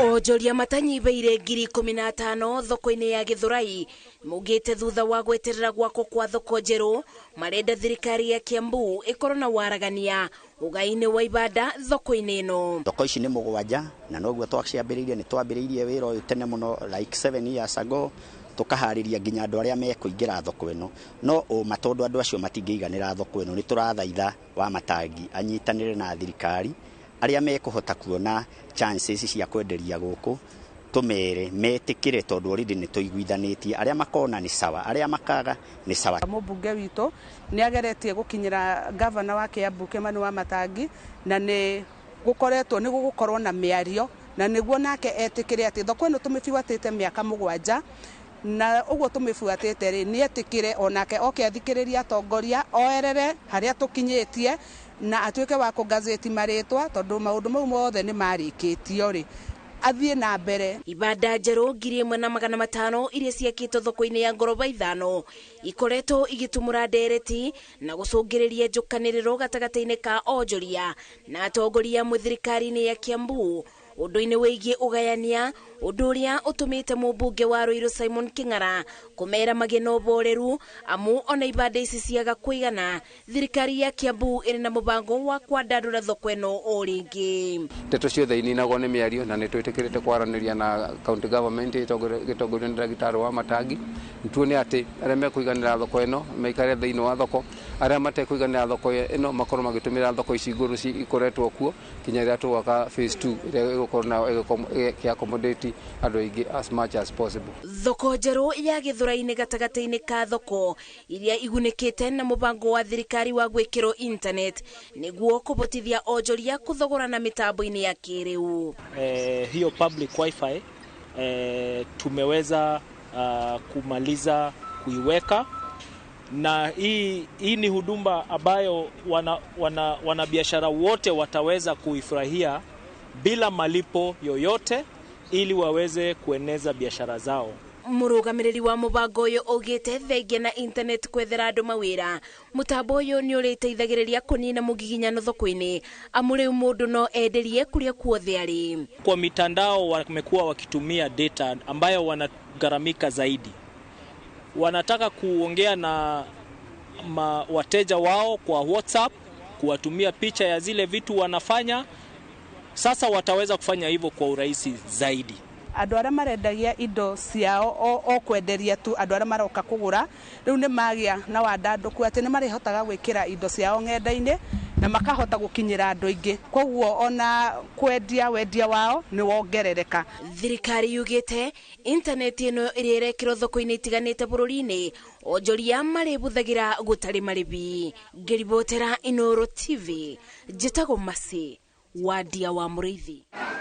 Onjoria matanyibeire 15,000 thoko-inĩ ya Githurai maugĩte thutha wa gweterera gwakwo kwa thoko njerũ, marenda thirikari ya Kiambu ĩkorwo na waragania ũgai-inĩ wa ibanda thoko-inĩ ĩno. Thoko ici nĩ 7 na noguo twaciambĩrĩirie, nĩ twambĩrĩirie wĩra ũyũ tene mũno, like 7 years ago, tũkaharĩria nginya andũ arĩa mekũingĩra thoko ĩno. No ũma tondũ andũ acio matingĩiganĩra thoko ĩno, nĩ tũrathaitha wa Matangi anyitanĩre na thirikari, arĩa mekũhota kuona chances cia kwenderia gũkũ tũmere metĩkĩre, tondũ already nĩ tũiguithanĩtie. Arĩa makona nĩ sawa, arĩa makaga nĩ sawa. Mũmbunge witũ nĩ ageretie gũkinyĩra gavana wa Kiambu Kimani wa Matangi, na nĩ gũkoretwo nĩ gũgũkorwo na mĩario, na nĩguo nake etĩkĩre atĩ thoko ĩno tũmĩbuatĩte mĩaka 7, na ũguo tũmĩbuatĩte rĩ, nĩ etĩkĩre onake oke athikĩrĩrie atongoria, oerere harĩa tũkinyĩtie, na atuĩke wa kũgazeti marĩtwa, tondũ maũndũ mau mothe nĩ marĩkĩtio rĩ, athiĩ na mbere. Ibanda njerũ 1,500 iria ciakĩtwo thoko-inĩ ya ngoroba 5 ikoretwo igĩtumũra ndereti na gũcũngĩrĩria njũkanĩrĩro gatagatĩ-inĩ ka onjoria na atongoria amwe thirikari-inĩ ya Kiambu ũndũ-inĩ wĩgiĩ ũgayania, ũndũ ũrĩa ũtũmĩte mũmbunge wa Ruiru Simon King'ara kũmera magĩe na ũboreru, amu ona ibanda ici ciaga kũigana, thirikari ya Kiambu ĩrĩ na mũbango wa kwandandũra thoko ĩno o rĩngĩ. Ndeto ciothe ininagwo nĩ mĩario, na nĩ twĩtĩkĩrĩte kwaranĩria na county government ĩtongoretio nĩ ndagĩtarĩ wa Matangi. Tuone atĩ arĩa mekũiganĩra thoko ĩno maikare thĩinĩ wa thoko, arĩa matekũiganĩra thoko ĩno makorwo magĩtũmĩra thoko ici ngũrũ ikoretwo kuo kinya rĩrĩa tũgwaka phase 2 ĩrĩa ĩgũkorwo nayo ĩgĩ accommodate andũ aingĩ as much as possible. Thoko njerũ ya Githurai-inĩ gatagatĩ-inĩ ka thoko iria igunĩkĩte na mũbango wa thirikari wa gwĩkĩrwo internet nĩguo kũbotithia onjoria kũthogorana mĩtambo-inĩ ya kĩrĩu. Hiyo public wifi tumeweza kumaliza kuiweka, na hii ni huduma ambayo wanabiashara wote wataweza kuifurahia bila malipo yoyote ili waweze kueneza biashara zao. Mũrũgamĩrĩri wa mũbango ũyũ augĩte thengia na internet kwethera andũ mawĩra, mũtambo ũyũ nĩ ũrĩteithagĩrĩria kũnina mũgiginyano thoko-inĩ, amu rĩu mũndũ no enderie kũrĩa kuothe arĩ. Kwa mitandao wamekuwa wakitumia data ambayo wanagharamika zaidi. Wanataka kuongea na wateja wao kwa WhatsApp, kuwatumia picha ya zile vitu wanafanya. Sasa wataweza kufanya hivyo kwa urahisi zaidi. Andũ arĩa marendagia indo ciao o kwenderia tu andũ arĩa maroka kũgũra rĩu nĩ magĩa na wandandũku atĩ nĩ marĩhotaga gwĩkĩra indo ciao ng'enda-inĩ na makahota gũkinyĩra andũ aingĩ, koguo ona kwendia wendia wao nĩ wongerereka. Thirikari yugĩte intaneti ĩno ĩrĩa ĩrekĩrwo thoko-inĩ itiganĩte bũrũri-inĩ, onjoria marĩbũthagĩra gũtarĩ marĩbi. Ngĩribotera Inooro TV, njĩtagwo Mercy Wandia wa Mũrĩithi.